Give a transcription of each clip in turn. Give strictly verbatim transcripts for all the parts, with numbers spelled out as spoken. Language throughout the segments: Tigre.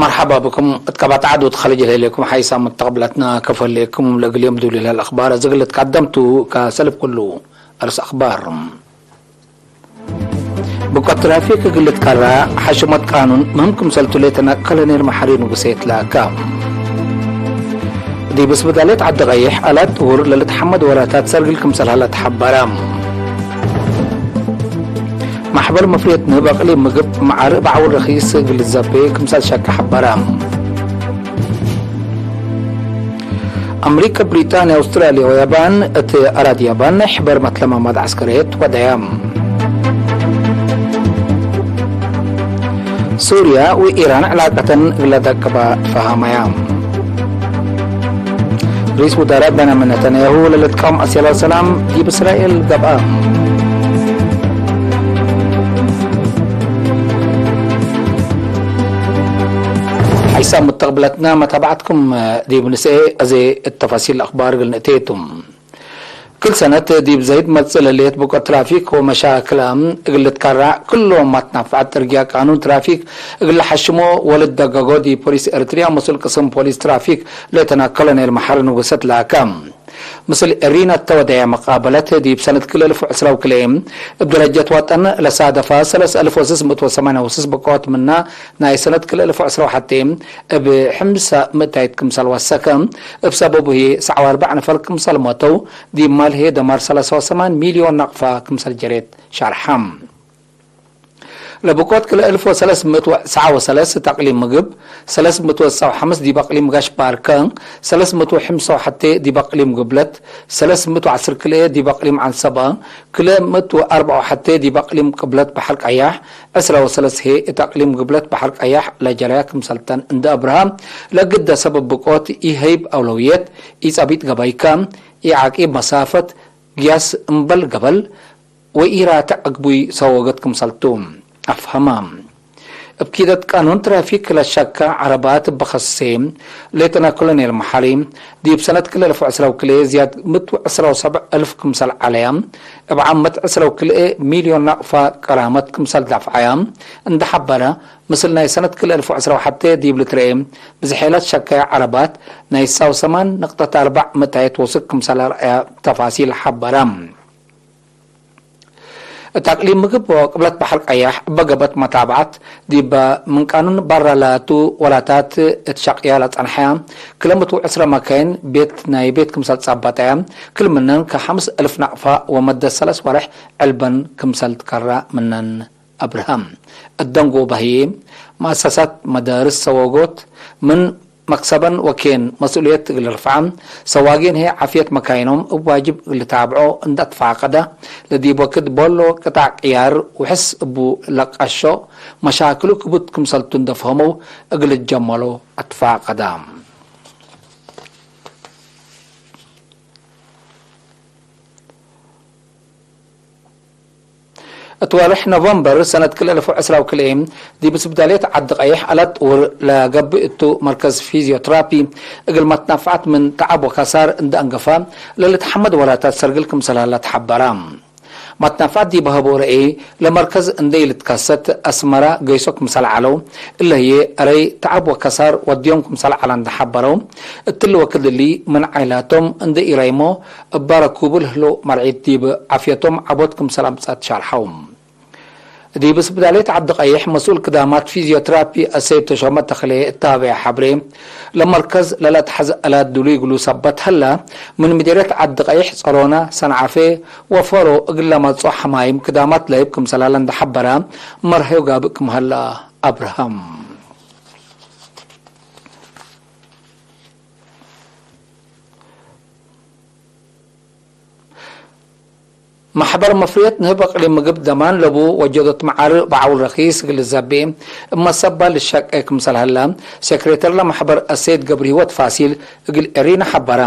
መርሐባ ብኩም እት ቀባት ዐዶት ኸሊጅ ለህሌኩም ሓይሳም ተቅብለትና ከፈሌኩም። ለእግል ዮም ዱል ለህለ አኽባር እግል ልትቀደም ቱ። ከሰልፍ ኩሉ አርስ አኽባር። ብቆት ትራፊክ እግል ልትከራ ሐሽመት ቃኑን ምህም ክምሰልቱ ሌተና ኮሎኔል መሐሪ ንጉሴ ትላካ። ዲብ እስብዳሌት ዐዲ ቀይሕ አላት ጥውር ለልትሐመድ ወላታት ሰርግል ክምሰል ሀለ ተሐበረ። ማሕበር መፍርየት ንህብ አቅሊም ምግብ መዓር በዐውል ረኪስ እግል ልዘቤ ክምሰል ሸከ ሐበረ። አምሪከ፣ ብሪጣንያ፣ አውስትራልያ ወያባን እት አራድ ያባን ሕበር መትለማማት ዐስከርየት ወደያ። ሱርያ ወኢራን ዕላቀተን እግለ ደቅባ ትፈሃመያ። ርኢስ ውዛራእ በንያሚን ነታንያሁ ለልትቃወም አስያለ ሰላም ዲብ እስራኤል ገብአ። ሐይሳም ሙተቅብለትና መታብዐትኩም ዲብ ንስኤ። አዜ እት ተፋሲል አኽባር እግል ንእቴ ቱ። ክል ሰነት ዲብ ዘይድ መጽእ ለህሌት ብቆት ትራፊክ ወመሻክለ እግል ልትከራዕ፣ ክሎም ማትናፍዐት ጥርግያ ቃኑን ትራፊክ እግል ለሐሽሞ ወልትደገጎ ዲብ ፖሊስ ኤረትርያ መስኡል ቅስም ፖሊስ ትራፊክ ሌተና ኮሎኔል መሐሪ ንጉሰ ትላከ። ምስል ኤሪና እተ ወደየ መቃበለት ዲብ ሰነት ክልኤ እልፍ ወዕስራ ወክልኤ እብ ደረጀት ወጠን ለሳደፋ ሰለስ አልፍ ወስስ ምእት ወሰማንያ ወስስ ብቆት ምና ናይ ሰነት ክልኤ እልፍ ወዕስራ ወሐቴ እብ ሕምሳ ምእታይት ክምሰል ወሰከ፣ እብ ሰበቡ ህዬ ሰብዓ ወአርበዕ ነፈር ክምሰል ሞተው፣ ዲብ ማል ህዬ ደማር ሰላሳ ወሰማን ሚልዮን ናቅፋ ክምሰል ጀሬት ሸርሐ። ለብቆት ክልኤ እልፍ ወሰለስ ምእት ወሰብዓ ወሰለስ እት አቅሊም ምግብ፣ ሰለስ ምእት ወትስዓ ወሐምስ ዲብ አቅሊም ጋሽ ባርከ፣ ሰለስ ምእት ወሐምሳ ወሐቴ ዲብ አቅሊም ግብለት፣ ሰለስ ምእት ወዐስር ክልኤ ዲብ አቅሊም ዐንሰበ፣ ክልኤ ምእት ወአርበዓ ወሐቴ ዲብ አቅሊም ቅብለት በሐር ቀያሕ፣ ዕስራ ወሰለስ ህዬ እት አቅሊም ግብለት በሐር ቀያሕ ለጀረያ ክምሰልተን እንዴ አብርሀ፣ ለግደ ሰበብ ብቆት ኢሀይብ አውለውየት፣ ኢጸቢጥ ገባይከ፣ ኢዓቂብ መሳፈት፣ ግያስ እምበል ገበል፣ ወኢራትዕ አግቡይ ሰወገት ክምሰልቱ አፍሀመ። እብ ኪደት ቃኑን ትራፊክ ለሸከ ዐረባት እበ ከሴ ሌተና ኮሎኔል መሐሪ፣ ዲብ ሰነት ክልኤ እልፍ ወዕስራ ወክልኤ ዝያድ ምእት ወዕስራ ወሰብዕ እልፍ ክምሰል ዐለየ፣ እብ ዓመት ዕስራ ወክልኤ ሚልዮን ናቅፋ ቀራመት ክምሰል ዳፍዐየ እንዴ ሐበረ፣ ምስል ናይ ሰነት ክልኤ እልፍ ወዕስራ ወሐቴ ዲብ ልትረኤ ብዝሕ ሸከየ ዐረባት ናይ ስሳ ወሰማን ንቅጠት አርበዕ ምእታይት ወስክ ክምሰል አርአየ ተፋሲል ሐበረ። እት አቅሊም ምግብ ወቅብለት በሐር ቀያሕ እበ ገብአት መታብዐት፣ ዲበ ምን ቃኑን በረ ላቱ ወላታት እት ሸቅያ ለጸንሐያ ክለ ምእት ወዕስራ መካይን ቤት ናይ ቤት ክምሰል ጸበጠያ፣ ክል ምነን ከሐምስ እልፍ ናቅፋ ወመደት ሰለስ ወሬሕ ዕልበን ክምሰል ትከራ ምነን አብርሃም። እት ደንጎበ ህዬ፣ መአሰሳት፣ መዳርስ፣ ሰወጎት ምን መክሰበን ወኬን መስኡልየት እግል ልርፍዓ፣ ሰዋጊን ህዬ ዓፍየት መካይኖም እብ ዋጅብ እግል ልታብዖ እንዴ አትፋቀደ፣ ለዲብ ወክድ ቦሎ ቅጣዕ ቅያር ውሕስ እቡ ለቀሾ፣ መሻክሉ ክቡድ ክምሰልቱ እንዴ ፈሀመው እግል ልጀመሎ አትፋቀደ። እት ወርሕ ኖቨምበር ሰነት ክልኤ እልፍ ወዕስራ ወክልኤ፣ ዲብ ስብዳልየት ዐዲ ቀይሕ አላት ጥውር ለገብእ እቱ መርከዝ ፊዝዮትራፒ፣ እግል መትናፍዐት ምን ተዐብ ወከሳር እንዴ አንገፈ፣ ለልትሐመድ ወላታት ሰርግል ክምሰል ሀለ ተሐበረ። መትናፍዐት ዲብ ሀቦ ረኤ፣ ለመርከዝ እንዴ ኢልትከሰት አስመረ ገይሶ ክምሰል ዐለው፣ እለ ህዬ አረይ ተዐብ ወከሳር ወድዮም ክምሰል ዐለ እንዴ ሐበረው፣ እትሊ ወክድ እሊ ምን ዓይላቶም እንዴ ኢረይሞ፣ እበ ረኩቡ ለህለው መርዒት ዲብ ዓፍየቶም ዐቦት ክምሰል አምጽአት ሸርሐው። ዲብ ስብዳልየት ዐዲ ቀይሕ መስኡል ክዳማት ፊዝዮትራፒ አሰይድ ተሾመ ተክሌ እት ሀበየ ሐብሬ፣ ለመርከዝ ለለአትሐዝ አላት ዱሉይ እግሉ ሰበት ሀለ፣ ምን ምዴርየት ዐዲ ቀይሕ፣ ጸሮነ፣ ሰንዓፌ ወፈሮ እግል ለመጽኦ ሐማይም ክዳማት ለህይብ ክምሰል ሀለ እንዴ ሐበረ፣ መርሀዩ ጋብእ ክም ሀለ አብርሃም። መሕበር መፍርየት ንህብ አቅሊም ምግብ ደማን ለቡ ወጀዶት መዓር በዐውል ረኪስ እግል ልዘቤ እብ መሰባ ልሸቄ ክምሰል ሀለ፣ ሴክሬተር ለመሕበር አሰይድ ገብረሂወት ፋሲል እግል ኤሪና ሐበረ።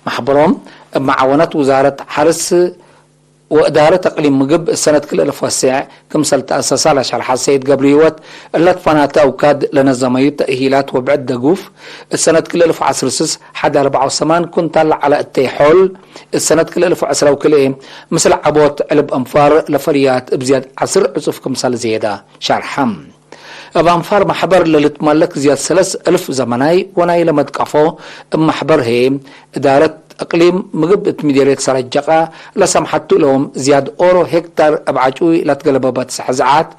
መሕበሮም እብ መዓወነት ውዛረት ሐርስ ወእዳረት አቅሊም ምግብ እሰነት ክልኤ እልፍ ወሰዕ ክምሰል ተአሰሳ ለሸርሐ ሰይድ ገብረሂወት፣ እለ ትፈናተ አውካድ ለነዘመዩ ተእሂላት ወብዕድ ደጉፍ፣ እሰነት ክልኤ እልፍ ወዐስር ስስ ሐድ አርበዕ ወሰማን ኩንታል ለዐለ እተይ ሖል፣ እሰነት ክልኤ እልፍ ወዐስር ወክልኤ ምስል ዐቦት ዕልብ አንፋር ለፈርያት እብ ዝያድ ዐስር ዕጹፍ ክምሰል ዜደ ሸርሐ። እብ አንፋር መሕበር ለልትመለክ ዝያድ ሰለስ እልፍ ዘመናይ ወናይ ለመትቀፎ እብ መሕበር ህዬ፣ እዳረት እቅሊም ምግብ እት ሚደርየት ሰረጀቀ ለሰምሐቱ እሎም ዝያድ ኦሮ ሄክታር እብ ዐጩይ ለትገለበበት ሰሕዝዓት፣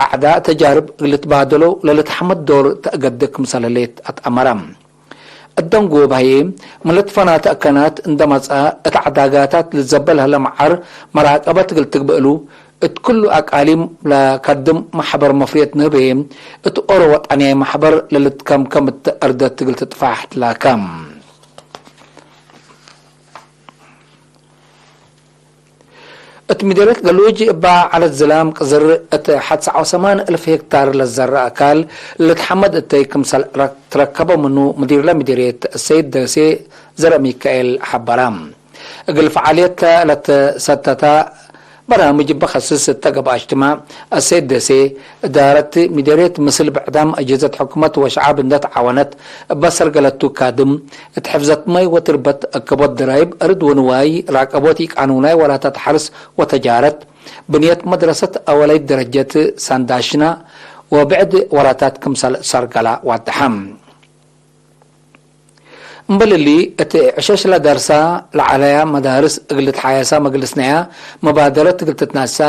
አዕዳእ ተጃርብ እግል ልትባደሎ ለልትሐመድ ዶር ተአገድግ ክምሰል ህሌት አትአመረ። እት ደንጎብ ህዬ፣ ምን ልትፈናተ አካናት እንደ መጽአ፣ እት ዐዳጋታት ልትዘበል ህለ መዓር መራቀበት እግል ትግበእ እሉ፣ እት ክሉ አቃሊም ለከድም መሕበር መፍርየት ንህብ ህዬ፣ እት ኦሮ ወጠንያይ መሕበር ለልትከምከም እት እርደት እግል ትጥፋሕ ትላከ። እት ሚደርየት ገሉጅ እባ ዐለት ዝላም ቅዝር እት ሐድ ሰዓ ወሰማን እልፍ ሄክታር ለዘረ አካል ለልትሐመድ እተይ ክምሰል ትረከበ ምኑ፣ ምዲርለ ሚደርየት ሰይድ ደሴ ዘርአሚካኤል ሐበረ። እግል ፈዓልየት ለተሰተተ በርናምጅ እበ ከስስ እተ ገብአ እጅትማዕ፣ አሰይድ ደሴ፣ እዳረት ሚደርየት ምስል ብዕዳም አጅህዘት ሕኩመት ወሸዓብ እንደ ተዓወነት እበ ሰርገለቱ ካድም፣ እት ሕፍዘት ማይ ወትርበት፣ አከቦት ደራይብ፣ እርድ ወንዋይ፣ ራቀቦት ኢቃኑናይ ወላታት ሐርስ ወተጃረት፣ ብንየት መድረሰት አወላይት ደረጀት ሳንዳሽና ወብዕድ ወላታት ክምሰል ሰርገላ ዋደሐ። እምበል እሊ፣ እት ዕሸሽ ለደርሳ ለዐለያ መዳርስ እግል ልትሓየሳ መግልስነያ፣ መባደረት እግል ትትናሳ፣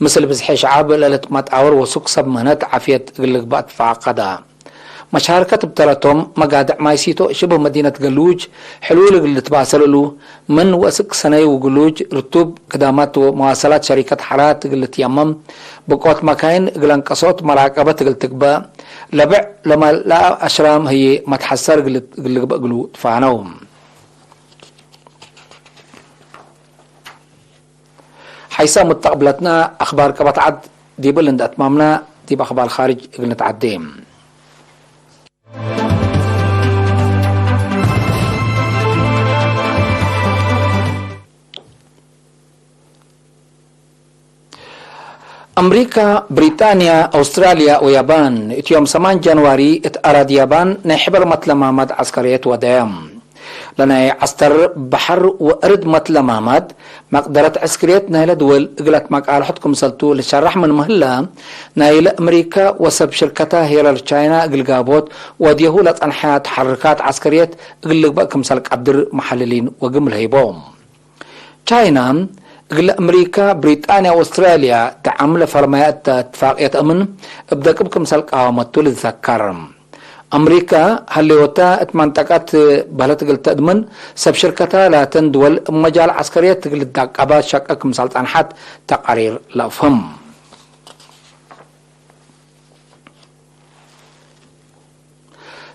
ምስል ብዝሒ ሸዐብ ለልትመጣወር ወሱቅ ሰብ ምህነት ዓፍየት እግል ልግባእ ትፋቀደ። መሻርከት እብ ተረቶም መጋድዕ ማይ ሲቶ ሽብህ መዲነት ገሉጅ ሕሉል እግል ልትባሰል እሉ፣ ምን ወእስክ ሰነይ ውግሉጅ ርቱብ ክዳማት ወመዋሰላት ሸሪከት ሐራት እግል ልትየመም፣ ብቆት መካይን እግል አንቀሶት መራቀበት እግል ትግበእ፣ ለብዕ ለመልአ አሽራም ህዬ መትሐሰር እግል ልግበእ እግሉ ትፋነው። ሐይሰ ሙተቅብለትነ አክባር ቀበት ዐድ ዲብል እንደ አትማምነ፣ ዲብ አክባር ካርጅ እግል ንትዐዴ። አምሪካ፣ ብሪጣንያ፣ አውስትራልያ ወያባን እት ዮም ሰማን ጃንዋሪ እት አራድ ያባን ናይ ሕበር መትለማማድ ዐስከርየት ወደየ። ለናይ ዐስተር በሐር ወእርድ መትለማማድ መቅደረት ዐስክርየት ናይለ ድወል እግል አትመቃልሖት ክምሰልቱ ልትሸራሕ ምን ምህለ፣ ናይለ አምሪካ ወሰብ ሽርከታ ሄረር ቻይና እግል ጋቦት ወዴሁ ለጸንሐ ተሐርካት ዐስከርየት እግል ልግበእ ክምሰል ቀድር መሐልሊን ወግምል ሀይቦ። ቻይና፣ እግለ አምሪካ፣ ብሪጣንያ ወአውስትራልያ ደዓም ለፈርመያ እተ እትፋቅየት አምን እብ ደቅብ ክምሰል ቃወመቱ ልትዘከር። አምሪካ፣ ሀሌወታ እት መንጠቀት በህለት እግል ተእድምን፣ ሰብ ሽርከታ ላተን ድወል እብ መጃል ዐስከርየት እግል ልትዳቀባ ሸቀ ክምሰል ጸንሐት ተቃሪር ለአፍህም።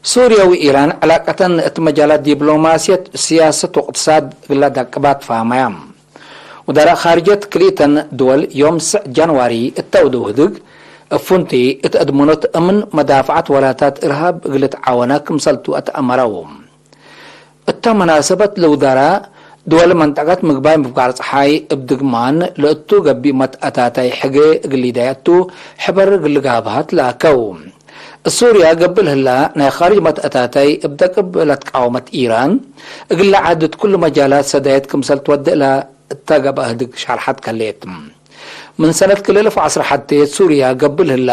ሱርያ ወኢራን ዕላቀተን እት መጃላት ዲፕሎማስየት፣ ስያሰት ወእቅትሳድ እግላ ዳቅባት ፋመያ። ወዛራእ ካርጀት ክልኢተን ድወል ዮም ስዕ ጃንዋሪ እተ ውደው ህድግ፣ እፉንቲ እት አድመኖት እምን መዳፍዐት ወላታት እርሃብ እግል ልትዓወና ክምሰልቱ አትአመረው። እተ መናሰበት ለውዛራእ ድወል መንጠቀት ምግባይ ምፍጋር ጸሓይ እብ ድግማን ለእቱ ገብእ መትአታታይ ሕጌ እግል ሊዳየቱ ሕበር እግል ልጋብሀት ላከው። ሱርያ ገብእ ለህላ ናይ ካርጅ መትአታታይ እብ ደቅብ ለትቃወመት ኢራን፣ እግለ ዐድ እት ኩሉ መጃላት ሰዳየት ክምሰል ትወዴ እለ እተ ገብአ ህድግ ሻርሐት ከሌት። ምን ሰነት ክልኤ እልፍ ወዐስር ሐቴ ሱርያ ገብእ ለህላ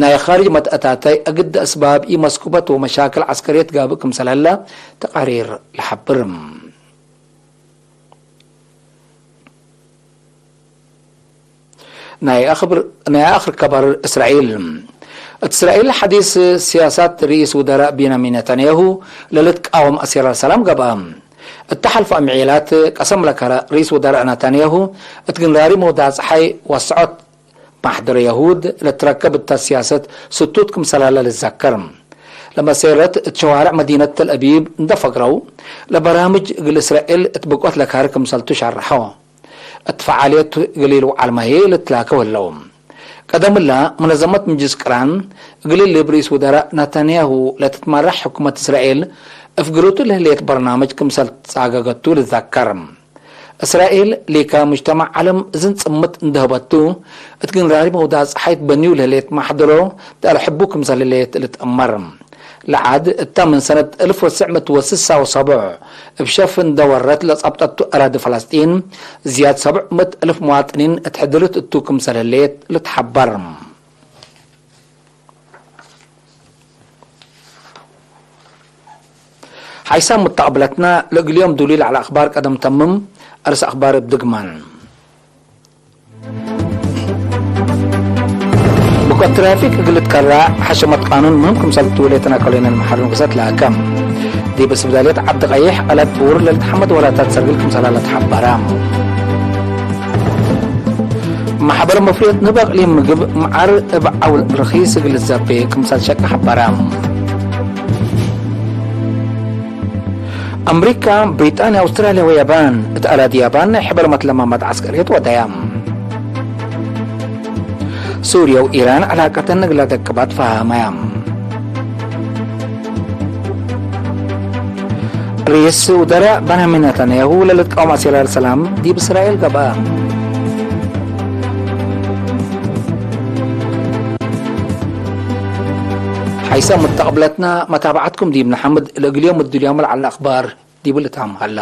ናይ ካርጅ መትአታታይ አግደ አስባብ ኢመስኩበት ወመሻክል ዐስከርየት ጋብእ ክምሰል ህለ ተቃሪር ለሐብር። ናይ አክብር-፣ ናይ አክር ከበር እስራኤል። እት እስራኤል ሐዲስ ስያሳት ርኢስ ውደራእ ቢንያሚን ነታንያሁ ለልትቃወም አሲራር ሰላም ገብአ። እተ ሐልፈ አምዔላት ቀሰም ለከረ ርኢስ ውደራእ ነታንያሁ፣ እት ግንራሪ መውዳዕ ጸሓይ ወሰዖት ማሕደር የሁድ ለትረከብ እተ ስያሰት ስቱት ክምሰል ሀለ ልዘከር። ለመሴረት እት ሸዋርዕ መዲነት ተልአቢብ እንደ ፈግረው፣ ለበራምጅ እግል እስራኤል እት ብቆት ለካሪ ክምሰልቱ ሸርሐው። እት ፈዓልየት እግል ኢልውዓል ማዬ ልትላከው ህለው። ቀደምላ፣ መነዘመት ምጅልስ ቅራን፣ እግል ልብ ርኢስ ውደራእ ናታንያሁ ለትትመራሕ ሕኩመት እስራኤል፣ እፍግሩቱ ለህሌት በርናምጅ ክምሰል ትጻገገቱ ልትዘከር። እስራኤል፣ ሊካ ሙጅተማዕ ዐለም እዝን ጽምት እንደ ህበቱ፣ እት ግንራሪ መውዳዕ ጸሓይ ትበንዩ ለህሌት ማሕደሮ ተአልሕቡ ክምሰል ህሌት ልትአመር። ለዐድ እተ ምን ሰነት እልፍ ወትስዕ ምእት ወስሳ ወሰቡዕ እብ ሸፍ እንደ ወረት ለጸብጠቱ አራዲ ፈለስጢን፣ ዝያድ ሰቡዕ ምእት እልፍ መዋጥኒን እት ሕድርት እቱ ክምሰል ህሌት ልትሐበር። ሐይሳም ሙተቅብለትና፣ ለእግል ዮም ዱሉይ ለዐለ አክባር ቀደም ተምም። አርስ አክባር እብ ድግማን። ብቆት ትራፊክ እግል ልትከራዕ ሐሸመት ቃኑን ምህም ክምሰል ትውሌ ተናከሌነ ለመሐርም ክሰት ለአከም። ዲብ እስብዳልየት ዐብድ ቀይሕ ቀለት ቡር ለልትሐመድ ወላታት ሰርግል ክምሰላ ለተሐበረ። መሕበር መፍርየት ንብ አቅሊም ምግብ መዓር እብ ዐውል ርኺስ እግል ልትዘቤ ክምሰል ሸቅ ሐበረ። አምሪካ፣ ብሪጣንያ፣ አውስትራልያ ወያባን እት አራዲ ያባን ናይ ሕበር መትለማማት ዐስከርየት ወደያ። ሱርየ ወኢራን ዐላቀተን እግል ለደቅባ ትፈሀመያ። ርኢስ ውዘራእ በንያሚን ነታንያሁ ለልትቃወም አሴራር ሰላም ዲብ እስራኤል ገብአ። ሐይሰ ሙተቅብለትና መታብዐትኩም ዲብ ነሐምድ፣ ለእግል ዮም እድልያም ለዐለ አክባር ዲብ ልታም ሀላ።